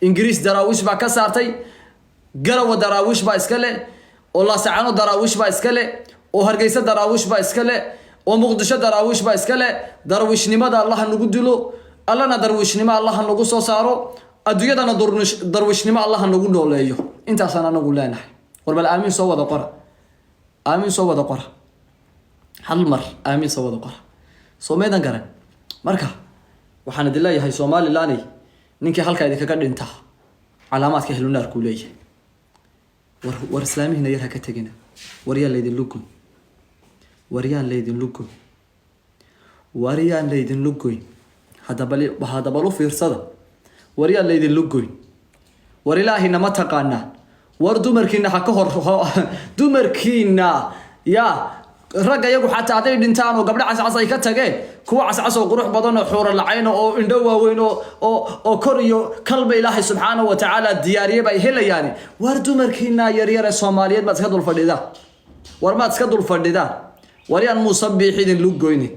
Ingiriis Daraawiish baa ka saartay. Garawa Daraawiish baa iska leh, oo Laasacano Daraawiish baa iska leh, oo Hargeysa Daraawiish baa iska leh, oo Muqdisho Daraawiish baa iska leh. Darwiishnimada Allaha nagu dilo, Allana darwiishnimo Allaha nagu soo saaro, adduunyadana darwiishnimo Allaha nagu nooleeyo. Intaasaan anagu leenahay. War bal aamiin soo wada qora, aamiin soo wada qora, hal mar aamiin soo wada qora. Soo maydan garan? Marka waxaan idin leeyahay, Somaliland, ninkii halkaa idinkaga dhinta calaamaadka ehlunaarkuu leeyahay. War islaamihiina yar ha ka tegina. War yaan laydin lugoyn, war yaan laydin lugoyn, war yaan laydin lugoyn. Haddabal u fiirsada. War yaan laydin lugoyn. War Ilaahina ma taqaanaa? War dumarkiina ha ka hor, dumarkiina ya ragga iyagu xataa hadday dhintaan oo gabdho cascas ay ka tageen, kuwa cascas oo qurux badan oo xuuro lacayn oo indho waaweyn oo kor iyo kalba Ilaahay subxaanahu wa tacaala diyaariyay bay helayaan. War dumarkiina yaryar ee Soomaaliyeed maad iska dul fadhidaan? War maad iska dul fadhidaan? War yaan Muuse Biix idin lugoynin,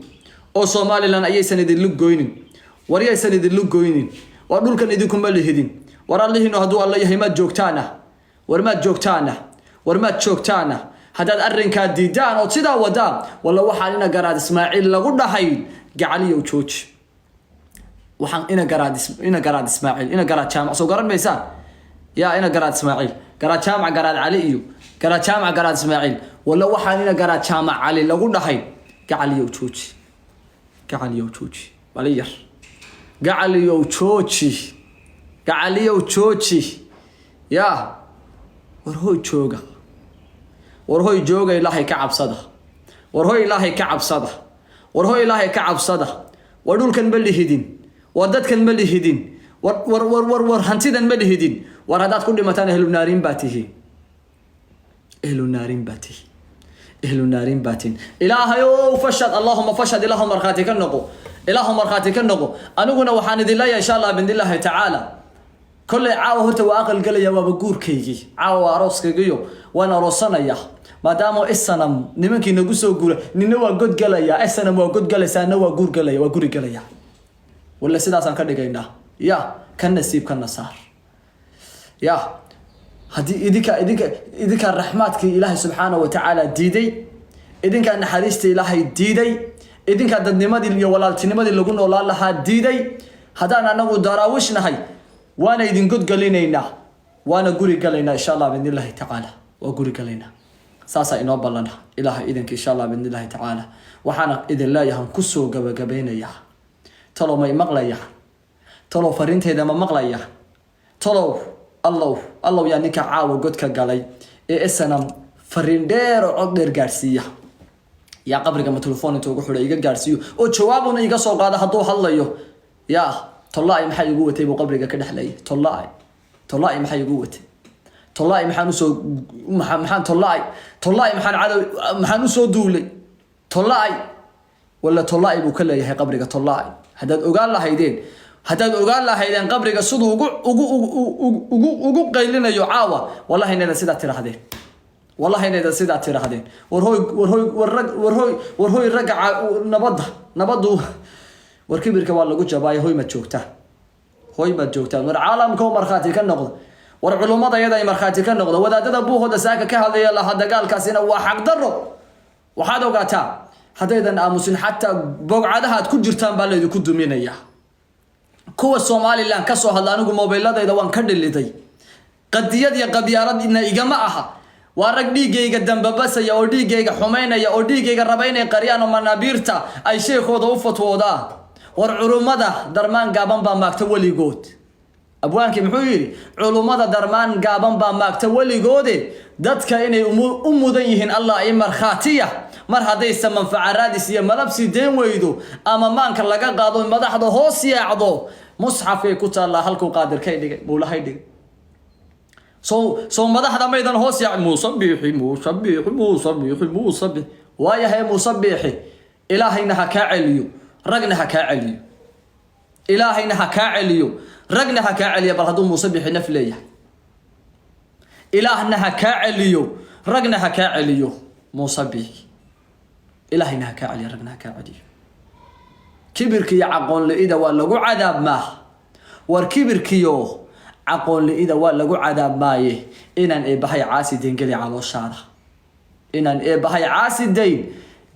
oo Somaliland ayaysan idin lugoynin. War yaysan idin lugoynin. War dhulkan idinkuma lihidin. War Allihiinu hadduu Alla yahay, maad joogtaana? War maad joogtaana? War maad joogtaana? Haddaad arrinkaa diidaan ood sidaa wadaan, walla waxaan ina Garaad Ismaaciil lagu dhahay gacaliyow jooji. Waxaan ina Garaad Ismaaciil, ina Garaad Jaamac, soo garan maysaan? Yaa ina Garaad Ismaaciil, Garaad Jaamac, Garaad Cali iyo Garaad Jaamac, Garaad Ismaaciil, walla waxaan ina Garaad Jaamac Cali lagu dhahay gacaliyow jooji, gacaliyow jooji, bali yar, gacaliyow jooji, gacaliyow jooji. Ya war hoy jooga, war hoy jooga, Ilaahay ka cabsada. War hoy Ilaahay ka cabsada, war hoy Ilaahay ka cabsada. War dhulkan ma lihidin, war dadkan ma lihidin, war war war war war hantidan ma lihidin. War haddaad ku dhimataan, ehlu naarin baa tihiin, ehlu naarin baa tihiin, ehlu naarin baa tihiin. Ilaahay ow fashad, Allahuma fashad, Ilaahu markhaati ka noqo, Ilaahu markhaati ka noqo. Aniguna waxaan idin leeyahay, insha Allah bidnillaahi tacaala, kolley caawa horta waa aqal gelaya, waaba guurkaygii caawa, waa arooskaygiyo, waan aroosanaya, maadaama SNM nimankii nagu soo guura, nina waa god gelaya. SNM waa god galaysa, na waa guur gelaya, waa guri gelaya. Walla sidaasaan ka dhigaynaa. Ya ka nasiib kana saar. Ya haddii idinka raxmaadkii Ilaahay subxaana wa tacaala diiday, idinkaa naxariistii Ilaahay diiday, idinkaa dadnimadii iyo walaaltinimadii lagu noolaan lahaa diiday, haddaan anagu Daraawish nahay, waana idin godgelinaynaa, waana guri galaynaa, insha Allah bidn illahi tacaala. Waa guri galaynaa, saasaa inoo ballana, Ilaahay idinka, insha Allah bidn illahi tacaala. Waxaana idin leeyahan kusoo gabagabeynayaa, talow may maqlaya? Talow fariinteyda ma maqlaya? Talow Allow, Allow, yaa ninka caawa godka galay ee SNM fariin dheer oo cod dheer gaadhsiiya? Yaa qabriga ma telefoon inta ugu xidhay iga gaadhsiiyo oo jawaabuna iga soo qaada hadduu hadlayo? Yaa tollaay maxaa igu watay buu qabriga ka dhexlayay. Tollaay, tollaay maxaa igu watay? Tollaay maxaan usoo maxaan tollaay, tollaay maxaan cadow maxaan usoo duulay? Tollaay, walla tollaay buu ka leeyahay qabriga. Tollaay haddaad ogaan lahaydeen, haddaad ogaan lahaydeen qabriga siduu ugu qaylinayo caawa, wallahi inaydan sidaa tiraahdeen, wallahi inaydan sidaa tiraahdeen. War hoy, war hoy, war rag, war hoy, war hoy, ragga nabadda, nabaddu, war kibirka waa lagu jabaayo. Hoy maad joogtaan? Hoy maad joogtaan? War caalamka oo markhaati ka noqda, war culummada iyada ay markhaati ka noqda, wadaadada Buuhooda saaka ka hadlaya lahaa dagaalkaasina waa xaqdarro. Waxaad ogaataa, haddaydan aamusin, xataa bogcadaha aad ku jirtaan baa laydinku duminaya. Kuwa Somaliland ka soo hadla, anigu mobiladayda waan ka dhiliday. Qadiyad iyo qabyaaladna igama aha. Waa rag dhiiggayga dambabasaya oo dhiiggayga xumaynaya oo dhiiggayga raba inay qariyaan oo manaabiirta ay sheekooda u fatwoodaan. War culummada darmaan gaaban baa maagta weligood. Abwaankii muxuu yidhi? Culummada darmaan gaaban baa maagta weligoode, dadka inay u mudan yihiin Allah i markhaatiya. Mar haddayse manfaca raadis iyo malabsi deen weydo ama maanka laga qaado, madaxda hoos yaacdo, musxafkay ku taallaa halkuu Qaadirkay dhigay, Muulahay dhigay. Soo madaxda maydan hoos yaac? Muuse Biixi, Muuse Biixi, Muuse Biixi, Muuse Biixi, waayahay Muuse Biixi, Ilaahayna ha kaa celiyo, ragna ha kaa celiyo. Ilaahayna ha kaa celiyo, ragna ha kaa celiyo. Bal hadduu Muuse Biixi naf leeyahay, Ilaahna ha kaa celiyo, ragna ha kaa celiyo. Muuse Biixi, Ilaahayna ha kaa celiyo, ragna ha kaa celiyo. Kibirka iyo caqoon la-ida waa lagu cadaabmaa. War kibirkiyo Caqoon li'ida waa lagu cadaabmaaye. Inaan Eebbahay caasi dayn geli calooshaada, inaan Eebbahay caasi dayn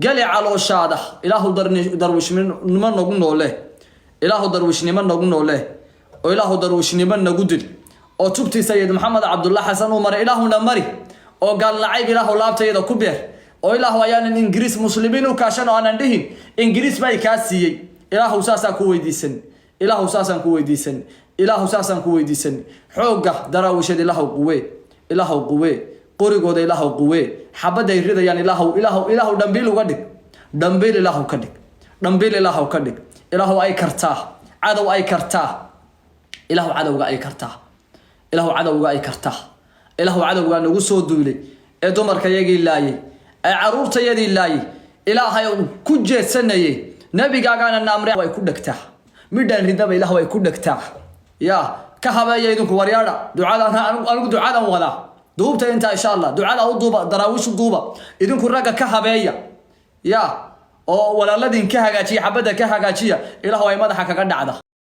geli calooshaada. Ilaahu darwiishnimo nagu noole, Ilaahu darwiishnimo nagu noole, oo Ilaahu darwiishnimo nagu dil, oo tubtii Sayid Maxamed Cabdullah Xasan uu maray Ilaahuna mari, oo gaalnacayb Ilaahu laabtayada ku beer, oo Ilaahu ayaanan Ingiriis Muslimiin u kaashan oo aanan dhihin Ingiriis baa kaa siiyey. Ilaahu saasaan ku weydiisan, Ilaahu saasaan ku weydiisan, Ilaahu saasaan ku weydiisan. Xoogga Daraawisheed Ilaahu quwe, Ilaahu quwe. Qorigooda Ilaahu quwe. Xabadday ridayaan Ilaahu, Ilaahu, Ilaahu dhambiil uga dhig, dhambiil Ilaahu ka dhig, dhambiil Ilaahu ka dhig. Ilaahu ay kartaa cadow, ay kartaa Ilaahu cadowga, ay kartaa Ilaahu cadowga, ay kartaa Ilaahu cadowgaa nagu soo duulay ee dumarkayagii laayay, ee caruurtayadii laayay. Ilaahay uu ku jeedsanayay nabigaagaana naamre way ku dhegtaa, midhaan ridaba Ilaah way ku dhegtaa. Ya ka habeeya idinku, waryaadha. Ducadan anigu ducadan wadaa duubta intaa, insha Allah. Ducada u duuba Daraawiish, u duuba idinku. Ragga ka habeeya ya, oo walaaladin ka hagaajiya, xabadda ka hagaajiya. Ilaah ay madaxa kaga dhacda.